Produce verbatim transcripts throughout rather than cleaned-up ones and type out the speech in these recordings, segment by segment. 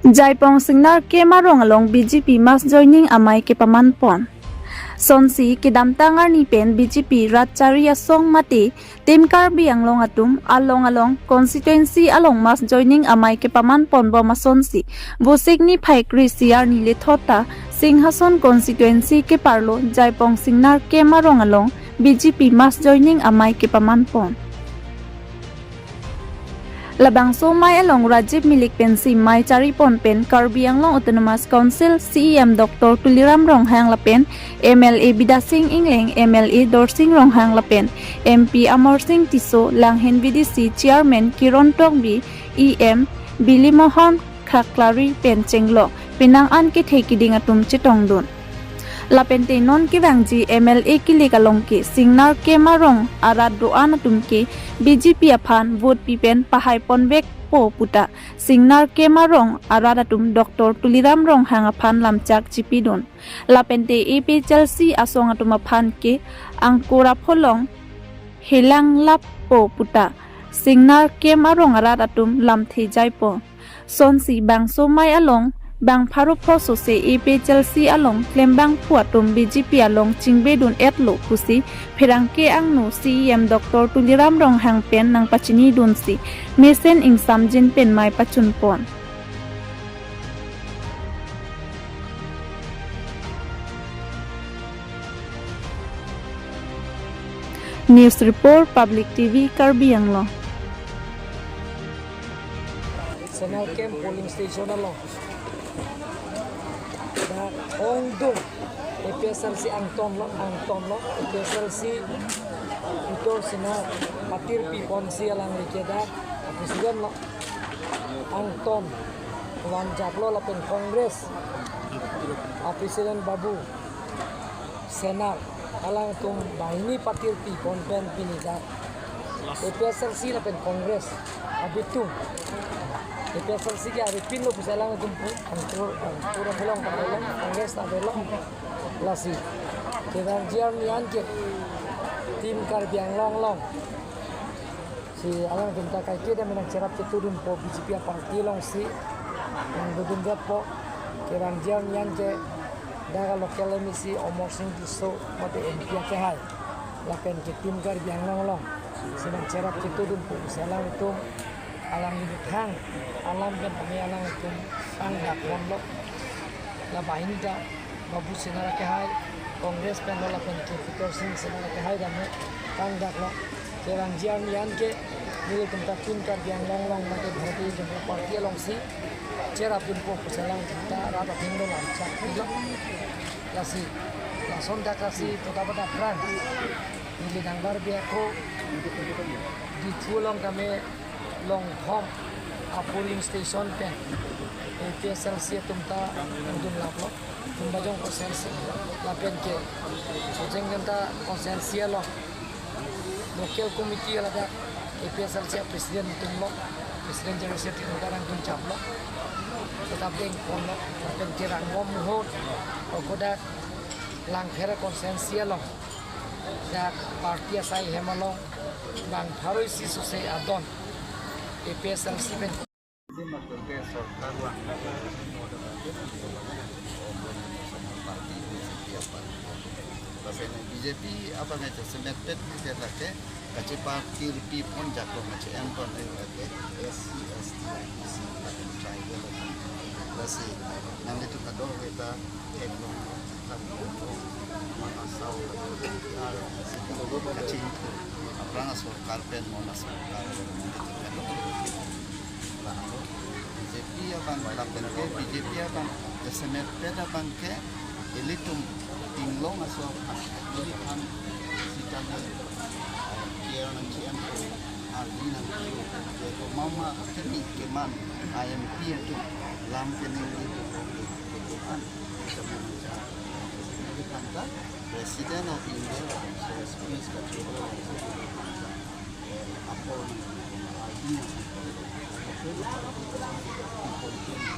Jaipong Singnar Camp arong along B J P mass joining amei kepaman pon. Sonsi kedamtang arni pen B J P rat chari asong mate Team Karbi Anglong atum along along constituency along mass joining amei kepaman pon bom asonsi Vosik niphai kre-isi arni lethot ta Singhason constituency keparlo Jaipong Singnar Camp arong along B J P mass joining amei kepaman pon. Labangso amei along Rajiv Milik pensi mei chari pon pen Karbi Anglong Autonomous Council C E M Doctor Tuliram Ronghang lapen M L A Bidya Sing Engleng, M L A Dorsing Ronghang lapen M P Amarsing Tisso, Langhin V D C Chairman Kiron Tokbi, E M Bilimohon Khaklari pen chenglok penang an kethe kiding atum chetongdun. Lapen te non kevangji M L A kilik along ke Singnar Camp arong arat do-an atum ke B J P aphan vote pi pen pahai ponvekpo puta Singnar Camp arong arat atum Doctor Tuliram Ronghang aphan lamchak chipidun. Lapen te A P H L C asong atum aphan ke angkor apholong helanglappo puta Singnar Camp arong arat atum lamthe jaipo. Sonsi bangso amei along bang pharo pho sose A P H L C along klembangphu atum B J P along chingbedun etlo pusi pherangke angno C E M Doctor Tuliram Ronghang pen nangpachinidunsi mesen ingsamjin pen mei pachun pon. News Report, Public T V, Karbi Anglong. Singnar Camp polling station along dak ongdung A P H L C angtonlo, angtonlo, A P H L C Pitor Singnar patirpi ponsi alangli ke dak a-president lo, angton vanjaklo lapen Congress a-president Babu Singnar alangtum banghini patirpi pon pen pini dak A P H L C lapen Congress abitum, A P H L C ke aripinlo pusi alangtum pu, angkur, angkur apholong, apholong, Congress ta avelo. Lasi kevangji arni an ke Team Karbi Anglong along si alangtum ta kaiketa menang cherap chetudunpo, B J P a-party alongsi nangdodunvekpo. Kevangji arni an ke dak a-local M A C Amarsing Tisso mate M P akehai lapen ke Team Karbi Anglong alongsi nang cherap chetudunpo pusi alangtum, alangli methang alam pen tame alangtum tangdak ponlo. La banghini ta Babu Singnar akehai, Congress pen lo lapen ke Pitor Singnar akehai dam tangdaklo. Kevangji arni an ke nelitum ta Team Karbi Anglong along mate Bharatiya Janata Party alongsi cherapdunpo pusi alangtum ta rat athengno lamchak pilo. Lasi lason dak lasi tota bada prang neli nangbarbe ako Diphu along tame Longthom a-polling station pen A P H L C atum ta dodunlaplo, Tumbajong constituency lapen ke Sojeng Janta constituency along local committee ladak A P H L C a-president atumlo, President General Secretary atum ta nangdunchaplo, kedap dengponlo, lapen ke Rangbom Muhor, o kodak Langpher constituency along dak party asai hem along bang pharo isi sose adon A P H L C pen. Party B J P apar. Lapen B J P apar ngai jasemet pet ke lake kachepakirpi ponjaklo, kache-en pon lake S C, S T, O B C lapen tribal. Lasi nanglitum kadokave ta theklong, Karbi Anglong, Makassar, kachingthur aphrang asorkar pen mo asorkar pen nanglitum kadokave. Lahelo B J P abang lapen ke B J P abang jasemet pet abang ke ilitum inglong aso ili aphan sitame, eh, care nangji-en, ardi nangji-o, je ko mama kini keman I M P atum lam keningje atum ke ketuan sitame nangja. Ili aphan ta President of India, so speech ka chulo. Apor nang, ardi nang, apor nang,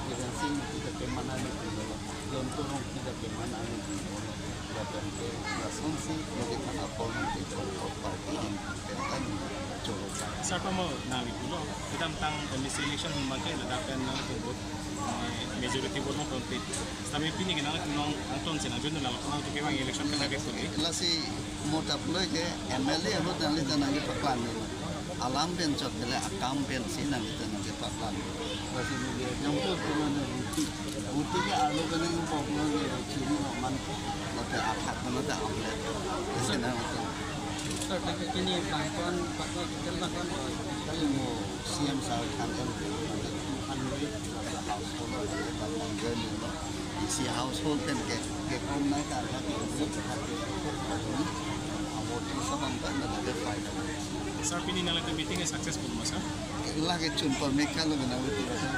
Biren Singh kita keman ani tinggal, John Torong kita keman ani tinggal, lapen ke lasonsi, jadi kan apor nang tinggal, party yang kan choro. Sir, pamo nangli pulo, kedamtang M A C election humake, ladak pen nangli pulo. majority vote nangtongpik. Sitame pini ke nangtum nangtong si nangjun nanglo, nangtum kevang election kan lake kuli. Lasi mo ta pulo ke M L A ahut nanglitum nangkepaklang ni. Alam pen chot bele akam pensi nanglitum nangkepaklang. Lasi mo ke jangpo pulo na buti. Buti ke arlo ke nangpo pulo ke chini lo man. Lote athak kono ta amlet. Lasi nangtum. Sir, thank you. Kini bangkon, bangkon, bangkon. Kali mo C M sir kan M P, two hundred plus household, plus nang join lo. Isi household pen ke, ke kom nai ta, ke, ke, ke, ke, ke, amo tu sabang kan, na de five. Sir, pini nangtum meeting ke successful ma, sir? Lake chun pa me kalo na meeting, sir.